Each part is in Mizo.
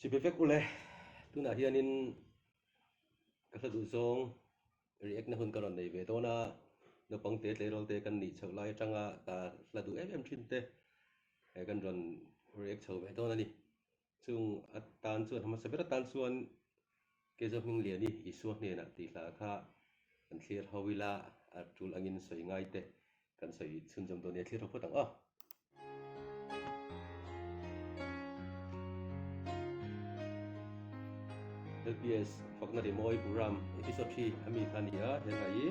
Chibi vek ule, tunah hianin ka hla duh zawng react na hun ka rawn nei ve dawn a, naupang te tleirawl te kan nih chhoh lai atanga ka hla duh em em thin te kan rawn react chho ve dawn a ni. Chung atan chuan hmasa ber atan chuan Keizawh Hmingliani Isua hnenah tih hla kha kan thlir ho ila, a tul angin sawi ngai te kan sawi chhunzawm dawn nia, thlir ho phawt ang aw. LPS Fakna Rimawi Program Episode 3 a mi kha a ni a, he hla hi.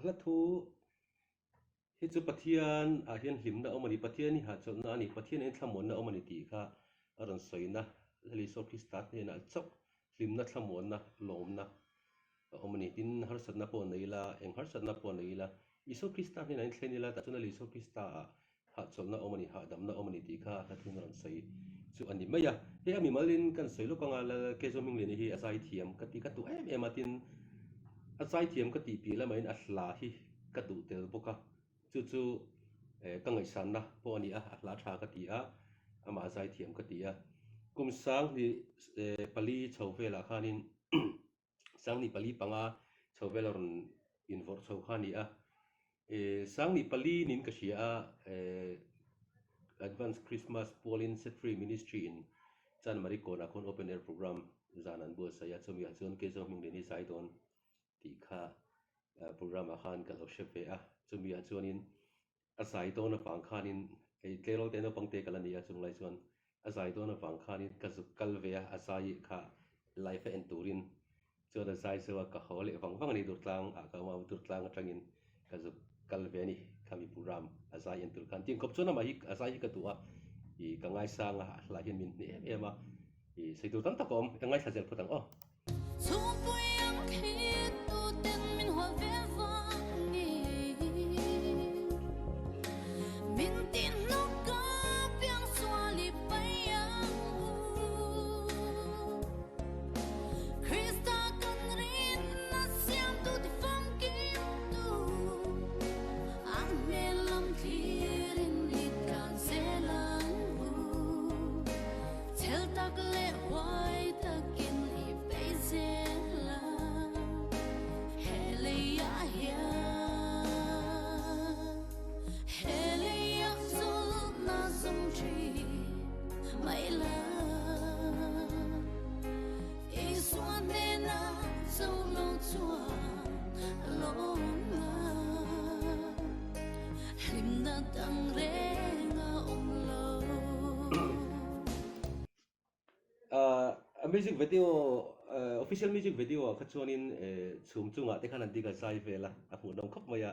Hla thu hi chu Pathian ah hian hlimna awm a ni, Pathian hi hahchawlhna a ni, Pathian ah hian thlamuanna awm a ni tih kha a rawn sawina Lal Isua Krista hnenah chauh hlimna, thlamuanna, lawmna a awm a ni. Tin, harsatna pawh nei ila, eng harsatna pawh nei ila, Isua Krista hnenah hian thlen ila, tah chuan Lal Isua Krista ah hahchawlhna awm a ni, hahdamna awm a ni tih kha hla thil rawn sawi chu a ni mai a. Hei a mimalin kan sawi lawk anga Lal Keizawm Hmingliani hi a zaithiam ka ti ka duh em em a, tin a zaithiam ka tih piah lamah hian a hla hi ka duh tel bawk a, chu chu ka ngaihsanna pawh a ni a, a hla tha ka ti a, amah a zaithiam ka ti a. Kum sanghnih pali chho velah khanin Sanghnih pali panga chho vel a rawn invawrh chho kha a ni a. Sanghnih pali niin ka hria a, Advance Christmas pualin Set Free Ministry in Chanmari kawnah khawn Open Air Programme zan an buatsaih a, chumi ah chuan Keizawng hming leh ni zai dawn tih kha programme ah khan ka lo hre ve a, chumi ah chuanin A zai dawn avang khanin hei tleirawl te naupang te ka la ni a, chunglai chuan a zai dawn avang khanin ka zuk kal ve a, a zai kha live a en turin chuan a zai zo a, ka haw leh vang vang a ni Durtlang ah ka awm a, Durtlang atangin ka zuk kal ve a ni khami Puram a zai en tur khan. Tin khawp chuan amah hi a zai hi ka duh a, ih ka ngaisang a, a hla hian min hneh em em a, ih sawi tur tam tak a awm, ka ngaithla zel phawt ang aw. A music video official music video ah kha chuanin chhum chungah te khan an dik a zai vel a, a hmuhnawm khawp mai a.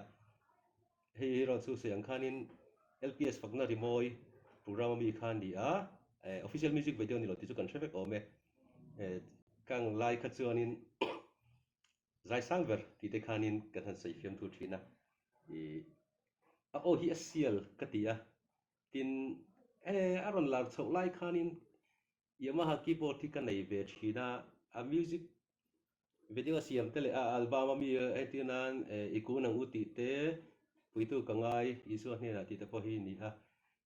Hei erawh chu sawi ang khanin LPS fakna rimawi program ami kha a ni a, official music video ni lo tih chu kan hre vek awm e. Kang lai kha chuanin zai sang ber tih te khanin kan han sawi fiam thu thin a, ih a aw hi a sial ka ti a, tin a rawn lar chhoh lai khanin Yamaha keyboard hi ka nei ve thin a, a music video siam te leh a album ami entir nan i kun ang u tih te. Puitu ka ngai Isua hnenah tih te pawh hi ni a,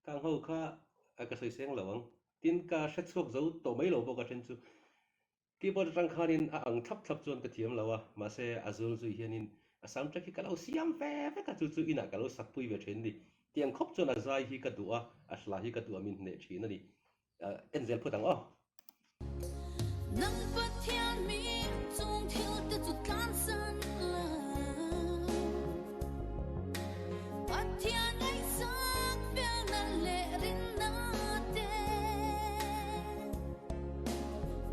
khang ho kha ka sawi seng lo ang. Tin, ka hre chhuak zo tawh mai lo bawk a then chu. Keyboard atang khanin a ang thlap thlap chuan ka thiam lo a, mahse a zul zui hianin a soundtrack hi ka lo siam ve vek a, chu chu inah ka lo sakpui ve thin a ni. Tiang khawp chuan a zai hi ka duh a, a hla hi ka duh a min hneh thin a ni. En zel phut ang aw. Nang Pathian mi chung thil te chu tlansan la, Pathian ngaihsak felna leh rinna te,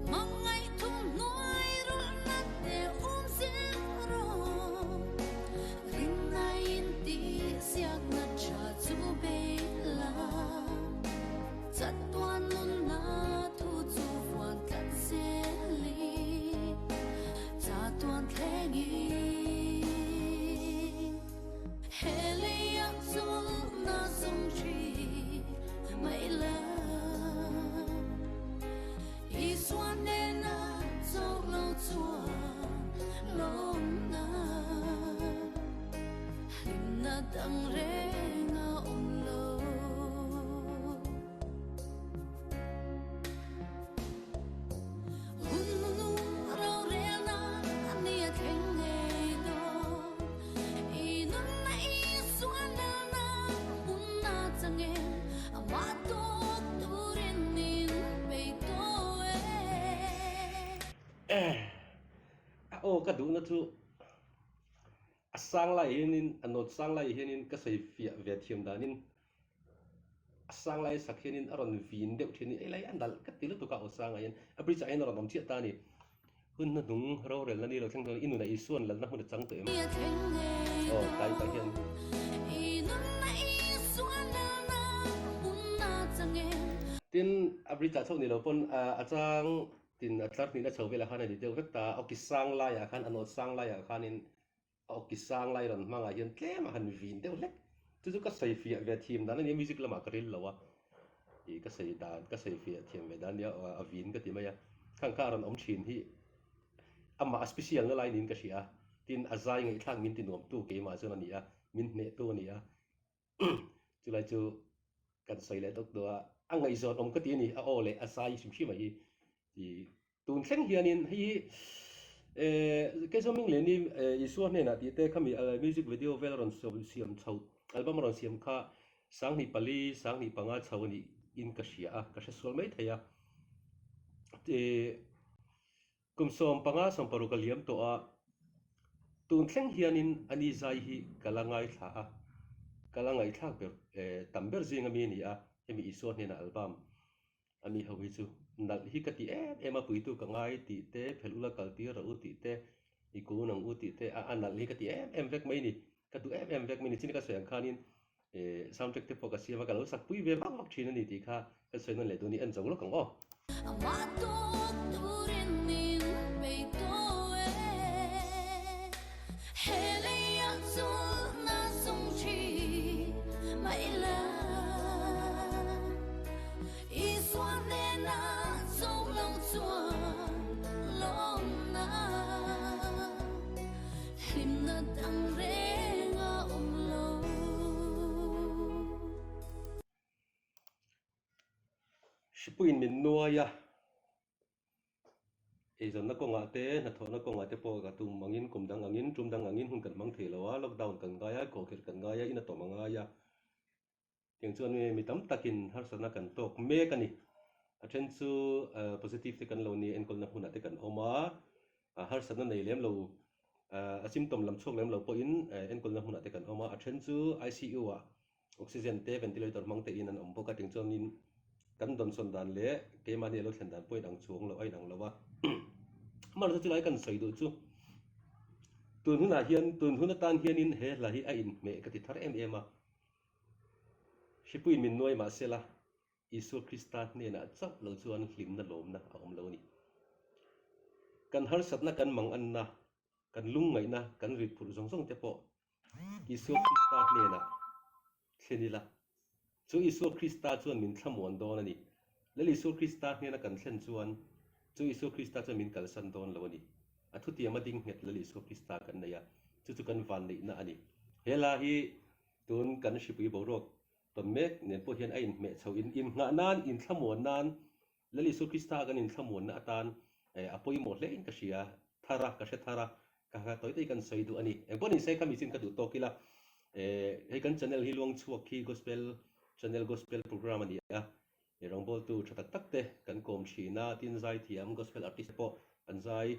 Hmangaih thumhnuai rulhna te awm zel rawh, Rinna in tihsiakna tha chu bei la. Chatuan nunna thu chu vuan tlat zel i, chatuan thleng i. He leiah chawlhna zawng thi mai la, Isua nena chawk lo chuan lawmna, hlimna dang reng a awm lo. Hun nung rorelna a ni a thleng ngei dawn. I nunna Isua lalna hunna changel amah tawk turin min bei tawh e. A aw ka duhna chu a sang lai hianin a nawt sang lai hianin ka sawi fiah ve thiam danin A sang lai sak hianin a rawn vin deuh thin a ni. Ei lai a nalh ka ti lutuk a aw sangah hian a bridge ah hian a rawn awm chiah ta a ni. Hun hnuhnung rorelna ni lo thleng dawn i nunah Isua'n lalna hmun a chang tawh em? Aw tlai pah hian. Tin, a bridge ah chauh ni lo pawn a chang tin a tlar hnihna chho velah khan a ni deuh vek ta a. Aw ki sang laiah khan a nawt sang laiah khanin A awki sang lai rawn hmangah hian tlem a han vin deuh hlek. Chu chu ka sawi fiah ve thiam dan a nia, music lamah ka ril lo a, ih ka sawi dan, ka sawi fiah thiam ve dan a nia, a vin ka ti mai a. Khang kha a rawn awm thin hi amah a special na lai niin ka hria a, tin a zai ngaihthlak min ti nuamtu keimah chuan a ni a, min hnehtu a ni a. Chulai chu kan sawi leh dawk dawk a, a ngaihzawn awm ka ti a ni, a aw leh a zai hrim hrim a hi tih tun thleng hianin hei hi eh Keizawm Mingleni Isua hnenah tih te khami music video vel a rawn siam chho album a rawn siam kha sanghnih pali sanghnih panga chho a nih in ka hria a, ka hre sual mai thei a tih. Kum 15 16 a liam tawh a, tun thleng hianin a ni zai hi ka la ngaithla a, ka la ngaihthlak ber tam ber zing ami a ni a, hemi Isua hnenah album a mi ho hi chu nalh hi ka ti em em a, puitu ka ngai tih te, phelh ula kal tir rawh u tih te, i kun ang u tih te, a nalh hi ka ti em em vek mai a ni, ka duh em em vek mai a ni, chini ka sawi ang khanin Soundtrack te pawh ka siam a, ka lo sak pui ve vak vak thin a ni tih kha ka sawi nawn leh duh a ni, en zo lawk ang aw. Amah tawk turin min bei tawh e, he leiah chawlhna zawng thin mai la, Isua hnena chawk lo chuan lawmna. Hlimna dang reng a awm lo. Hripuiin min nuai a, eizawnna kawngah te, hnathawhna kawngah te pawh ka tum angin, kum dang angin, tum dang angin hun kan hmang thei lo a, lockdown kan ngai a, kawhkhirh kan ngai a, in a tawm a ngai a. Tiang chuan mi tam takin harsatna kan tawk mek a ni. A then chu positive te kan lo ni, enkawlna hmunah te kan awm a, harsatna nei lem lo, a symptom lam chhuak lem lo pawhin enkawlna hmunah te kan awm a, a then chu ICU ah oxygen te ventilator hmang tein an awm bawk a, tiang chuanin kan dawnsawn dan leh keimahni a lo thlen dan pawh a inang chuang lo, a inang lo a. Amaherawhchu chulai kan sawi duh chu tun hunah hian, tun hun atan hianin he hla hi a inhmeh ka ti thar em em a. Hripuiin min nuai mah sela, Isua Krista hnenah chauh lo chuan hlimna lawmna a awm lo a ni. Kan harsatna, kan manganna, kan lungngaihna, kan ritphurh zawng zawng te pawh Isua Krista hnenah thlen ila. Chu Isua Krista chuan min thlamuan dawn a ni. Lal Isua Krista hnena kan thlen chuan chu Isua Krista chuan min kalsan dawn lo a ni. A thutiam a ding nghet Lal Isua Krista kan nei a, chu chu kan vanneihna a ni. He hla hi. Tun kan hripui boruak tawn mek nen pawh hian a inhmeh chho in innghah nan, inthlamuan nan, Lal Isua Krista kan inthlamuanna atan a pawimawh hle in ka hria thar a, ka hre thar a, ka ha tawi tawi kan sawi duh a ni. Engpawh ni se kha michin ka duh tawk ila, hei kan channel hi luang chhuak hi Gospel channel Gospel program a ni a, rawngbawltu tha tak tak te kan kawm thin a, tin zaithiam Gospel artist te pawh an zai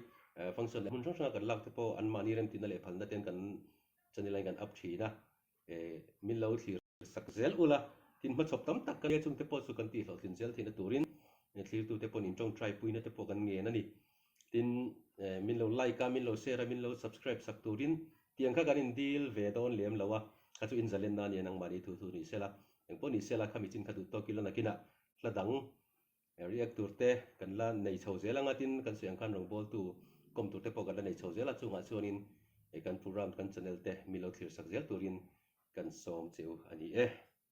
function leh hmun hrang hranga kan lak te pawh anmahni remtinna leh phalna ten kan channel ah hian kan up thin a. Min lo thlir sak zel ula, tin hmachhawp tam tak kan nia chungte pawh chu kan tihhlawhtlin zel theihna turin thlirtute pawhin in tawngtai puina te pawh kan ngen a ni. Tin, min lo like a, min lo share a, min lo subscribe sak turin tiang kha kan in deal ve dawn lem lo a, kha chu in zalenna a nia nangmahni thu thu ni sela, engpawh ni sela khami chin kha duh tawk ila nakinah hla dang React tur te kan la nei chho zel anga tin kan sawi ang khan rawngbawltu kawm tur te pawh kan la nei chho zel a, chungah chuanin kan program kan channel te mi lo thlir sak zel turin kan sawm che u a ni e.